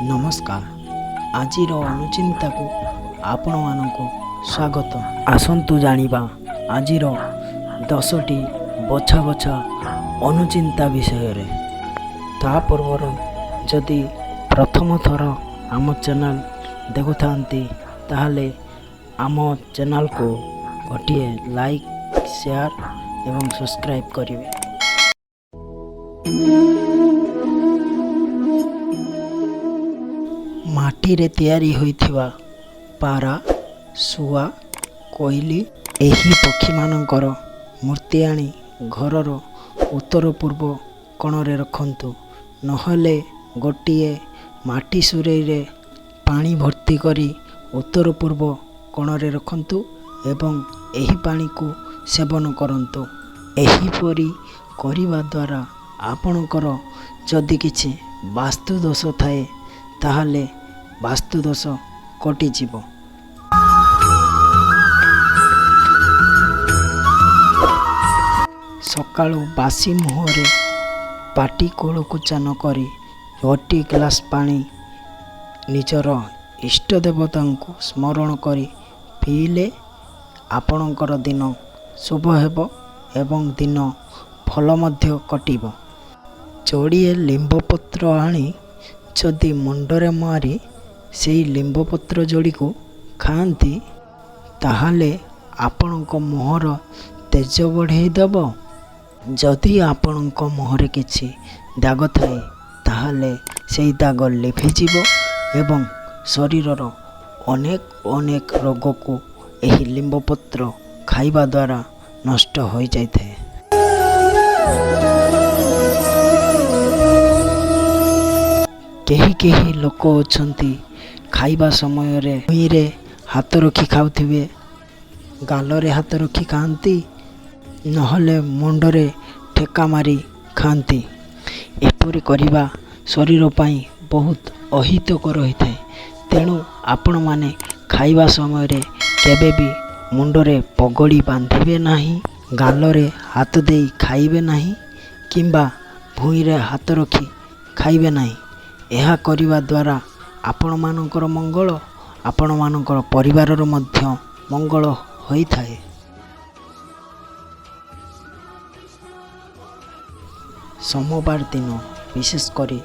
ନମସ୍କାର, ଆଜିର ଅନୁଚିନ୍ତାକୁ ଆପଣମାନଙ୍କୁ ସ୍ୱାଗତ। ଆସନ୍ତୁ ଜାଣିବା ଆଜିର 10ଟି ବଛା ବଛା ଅନୁଚିନ୍ତା ବିଷୟରେ। ତା ପୂର୍ବରୁ ଯଦି ପ୍ରଥମ ଥର ଆମ ଚ୍ୟାନେଲ୍ ଦେଖୁଥାନ୍ତି, ତାହେଲେ ଆମ ଚ୍ୟାନେଲ୍କୁ ଗୋଟିଏ ଲାଇକ୍, ସେୟାର ଏବଂ ସବସ୍କ୍ରାଇବ୍ କରିବେ। ମାଟିରେ ତିଆରି ହୋଇଥିବା ପାରା, ଶୁଆ, କୋଇଲି ଏହି ପକ୍ଷୀମାନଙ୍କର ମୂର୍ତ୍ତି ଆଣି ଘରର ଉତ୍ତର ପୂର୍ବ କୋଣରେ ରଖନ୍ତୁ। ନହେଲେ ଗୋଟିଏ ମାଟି ସୁରେଇରେ ପାଣି ଭର୍ତ୍ତି କରି ଉତ୍ତର ପୂର୍ବ କୋଣରେ ରଖନ୍ତୁ ଏବଂ ଏହି ପାଣିକୁ ସେବନ କରନ୍ତୁ। ଏହିପରି କରିବା ଦ୍ୱାରା ଆପଣଙ୍କର ଯଦି କିଛି ବାସ୍ତୁ ଦୋଷ ଥାଏ, ତାହେଲେ ବାସ୍ତୁ ଦୋଷ କଟିଯିବ। ସକାଳୁ ବାସି ମୁହଁରେ ପାଟି କୁଳୁକୁଚା ନ କରି ଗୋଟିଏ ଗ୍ଲାସ୍ ପାଣି ନିଜର ଇଷ୍ଟ ଦେବତାଙ୍କୁ ସ୍ମରଣ କରି ପିଇଲେ ଆପଣଙ୍କର ଦିନ ଶୁଭ ହେବ ଏବଂ ଦିନ ଭଲ ମଧ୍ୟ କଟିବ। ଯୋଡ଼ିଏ ଲିମ୍ବ ପତ୍ର ଆଣି ଯଦି ମୁଣ୍ଡରେ ମାରି ସେଇ ଲିମ୍ବ ପତ୍ର ଯୋଡ଼ିକୁ ଖାଆନ୍ତି, ତାହେଲେ ଆପଣଙ୍କ ମୁହଁର ତେଜ ବଢ଼େଇ ଦେବ। ଯଦି ଆପଣଙ୍କ ମୁହଁରେ କିଛି ଦାଗ ଥାଏ, ତାହେଲେ ସେଇ ଦାଗ ଲିଭିଯିବ ଏବଂ ଶରୀରର ଅନେକ ଅନେକ ରୋଗକୁ ଏହି ଲିମ୍ବ ପତ୍ର ଖାଇବା ଦ୍ୱାରା ନଷ୍ଟ ହୋଇଯାଇଥାଏ। କେହି କେହି ଲୋକ ଅଛନ୍ତି, ଖାଇବା ସମୟରେ ଭୁଇଁରେ ହାତ ରଖି ଖାଉଥିବେ, ଗାଲରେ ହାତ ରଖି ଖାଆନ୍ତି, ନହେଲେ ମୁଣ୍ଡରେ ଠେକା ମାରି ଖାଆନ୍ତି। ଏପରି କରିବା ଶରୀର ପାଇଁ ବହୁତ ଅହିତକର ହୋଇଥାଏ। ତେଣୁ ଆପଣମାନେ ଖାଇବା ସମୟରେ କେବେ ବି ମୁଣ୍ଡରେ ପଗଡ଼ି ବାନ୍ଧିବେ ନାହିଁ, ଗାଲରେ ହାତ ଦେଇ ଖାଇବେ ନାହିଁ କିମ୍ବା ଭୁଇଁରେ ହାତ ରଖି ଖାଇବେ ନାହିଁ। ଏହା କରିବା ଦ୍ୱାରା ଆପଣମାନଙ୍କର ମଙ୍ଗଳ, ଆପଣମାନଙ୍କର ପରିବାରର ମଧ୍ୟ ମଙ୍ଗଳ ହୋଇଥାଏ। ସୋମବାର ଦିନ, ବିଶେଷ କରି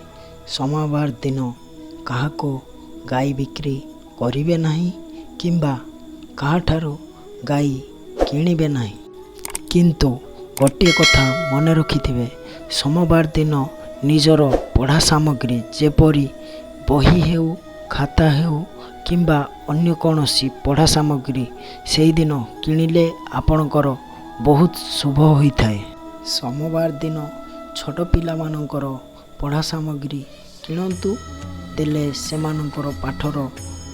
ସୋମବାର ଦିନ କାହାକୁ ଗାଈ ବିକ୍ରି କରିବେ ନାହିଁ କିମ୍ବା କାହାଠାରୁ ଗାଈ କିଣିବେ ନାହିଁ। କିନ୍ତୁ ଗୋଟିଏ କଥା ମନେ ରଖିଥିବେ, ସୋମବାର ଦିନ ନିଜର ପଢ଼ା ସାମଗ୍ରୀ ଯେପରି ବହି ହେଉ, ଖାତା ହେଉ କିମ୍ବା ଅନ୍ୟ କୌଣସି ପଢ଼ା ସାମଗ୍ରୀ ସେଇଦିନ କିଣିଲେ ଆପଣଙ୍କର ବହୁତ ଶୁଭ ହୋଇଥାଏ। ସୋମବାର ଦିନ ଛୋଟ ପିଲାମାନଙ୍କର ପଢ଼ା ସାମଗ୍ରୀ କିଣନ୍ତୁ, ଦେଲେ ସେମାନଙ୍କର ପାଠର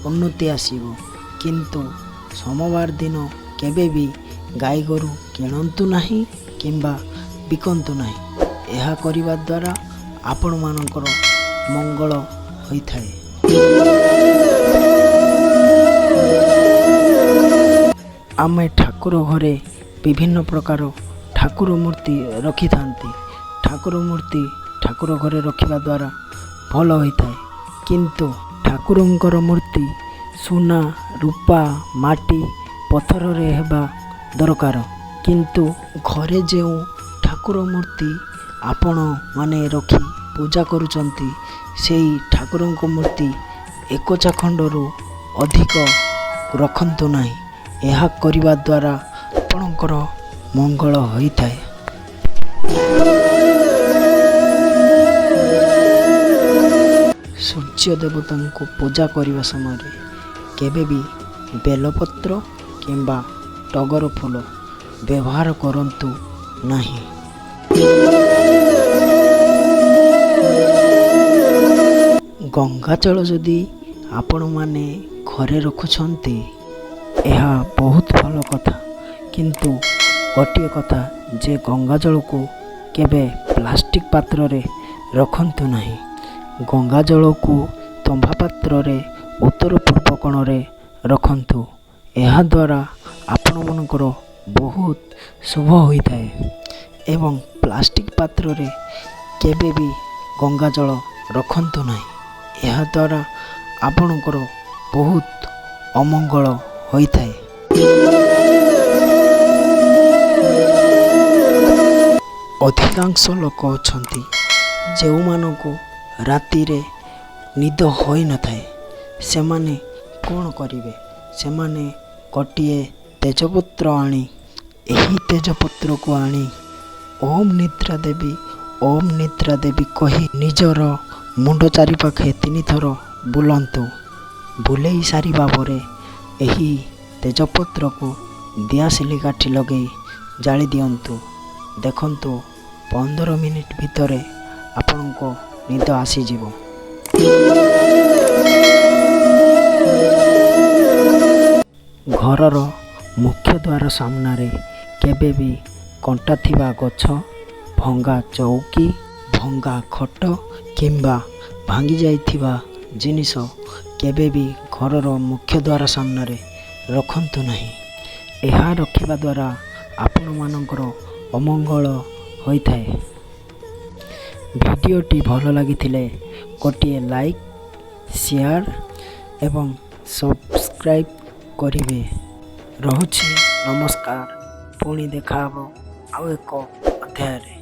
ଉନ୍ନତି ଆସିବ। କିନ୍ତୁ ସୋମବାର ଦିନ କେବେ ବି ଗାଈ ଗୋରୁ କିଣନ୍ତୁ ନାହିଁ କିମ୍ବା ବିକନ୍ତୁ ନାହିଁ। ଏହା କରିବା ଦ୍ୱାରା ଆପଣମାନଙ୍କର ମଙ୍ଗଳ ହୋଇଥାଏ। ଆମେ ଠାକୁର ଘରେ ବିଭିନ୍ନ ପ୍ରକାର ଠାକୁର ମୂର୍ତ୍ତି ରଖିଥାନ୍ତି। ଠାକୁର ମୂର୍ତ୍ତି ଠାକୁର ଘରେ ରଖିବା ଦ୍ୱାରା ଭଲ ହୋଇଥାଏ। କିନ୍ତୁ ଠାକୁରଙ୍କର ମୂର୍ତ୍ତି ସୁନା, ରୂପା, ମାଟି, ପଥରରେ ହେବା ଦରକାର। କିନ୍ତୁ ଘରେ ଯେଉଁ ଠାକୁର ମୂର୍ତ୍ତି ଆପଣମାନେ ରଖି ପୂଜା କରୁଛନ୍ତି, ସେଇ ଠାକୁରଙ୍କ ମୂର୍ତ୍ତି ଏକ ଚାଖଣ୍ଡରୁ ଅଧିକ ରଖନ୍ତୁ ନାହିଁ। ଏହା କରିବା ଦ୍ୱାରା ଆପଣଙ୍କର ମଙ୍ଗଳ ହୋଇଥାଏ। ସୂର୍ଯ୍ୟ ଦେବତାଙ୍କୁ ପୂଜା କରିବା ସମୟରେ କେବେ ବି ବେଲପତ୍ର କିମ୍ବା ଟଗର ଫୁଲ ବ୍ୟବହାର କରନ୍ତୁ ନାହିଁ। ଗଙ୍ଗାଜଳ ଯଦି ଆପଣମାନେ ଘରେ ରଖୁଛନ୍ତି, ଏହା ବହୁତ ଭଲ କଥା। କିନ୍ତୁ ଗୋଟିଏ କଥା ଯେ ଗଙ୍ଗାଜଳକୁ କେବେ ପ୍ଲାଷ୍ଟିକ୍ ପାତ୍ରରେ ରଖନ୍ତୁ ନାହିଁ। ଗଙ୍ଗାଜଳକୁ ତମ୍ବା ପାତ୍ରରେ ଉତ୍ତର ପୂର୍ବ କୋଣରେ ରଖନ୍ତୁ। ଏହାଦ୍ୱାରା ଆପଣମାନଙ୍କର ବହୁତ ଶୁଭ ହୋଇଥାଏ ଏବଂ ପ୍ଲାଷ୍ଟିକ୍ ପାତ୍ରରେ କେବେ ବି ଗଙ୍ଗାଜଳ ରଖନ୍ତୁ ନାହିଁ। ଏହାଦ୍ୱାରା ଆପଣଙ୍କର ବହୁତ ଅମଙ୍ଗଳ ହୋଇଥାଏ। ଅଧିକାଂଶ ଲୋକ ଅଛନ୍ତି ଯେଉଁମାନଙ୍କୁ ରାତିରେ ନିଦ ହୋଇନଥାଏ। ସେମାନେ କ'ଣ କରିବେ? ସେମାନେ ଗୋଟିଏ ତେଜପତ୍ର ଆଣି, ଏହି ତେଜପତ୍ରକୁ ଆଣି ଓମ୍ ନିଦ୍ରା ଦେବୀ, ଓମ୍ ନିଦ୍ରା ଦେବୀ କହି ନିଜର ମୁଣ୍ଡ ଚାରିପାଖେ 3 ଥର ବୁଲାନ୍ତୁ। ବୁଲେଇ ସାରିବା ପରେ ଏହି ତେଜପତ୍ରକୁ ଦିଆସିଲି କାଠି ଲଗେଇ ଜାଳି ଦିଅନ୍ତୁ। ଦେଖନ୍ତୁ, 15 ମିନିଟ୍ ଭିତରେ ଆପଣଙ୍କ ନିଦ ଆସିଯିବ। ଘରର ମୁଖ୍ୟ ଦ୍ୱାର ସାମ୍ନାରେ କେବେ ବି କଣ୍ଟା ଥିବା ଗଛ, ଭଙ୍ଗା ଚଉକି, ଭଙ୍ଗା ଖଟ କିମ୍ବା ଭାଙ୍ଗି ଯାଇଥିବା ଜିନିଷ କେବେ ବି ଘରର ମୁଖ୍ୟ ଦ୍ୱାର ସାମ୍ନାରେ ରଖନ୍ତୁ ନାହିଁ। ଏହା ରଖିବା ଦ୍ୱାରା ଆପଣମାନଙ୍କର ଅମଙ୍ଗଳ ହୋଇଥାଏ। ଭିଡ଼ିଓଟି ଭଲ ଲାଗିଥିଲେ ଗୋଟିଏ ଲାଇକ୍, ସେୟାର ଏବଂ ସବସ୍କ୍ରାଇବ୍ କରିବେ। ରହୁଛି, ନମସ୍କାର। ପୁଣି ଦେଖାହେବ ଆଉ ଏକ ଅଧ୍ୟାୟରେ।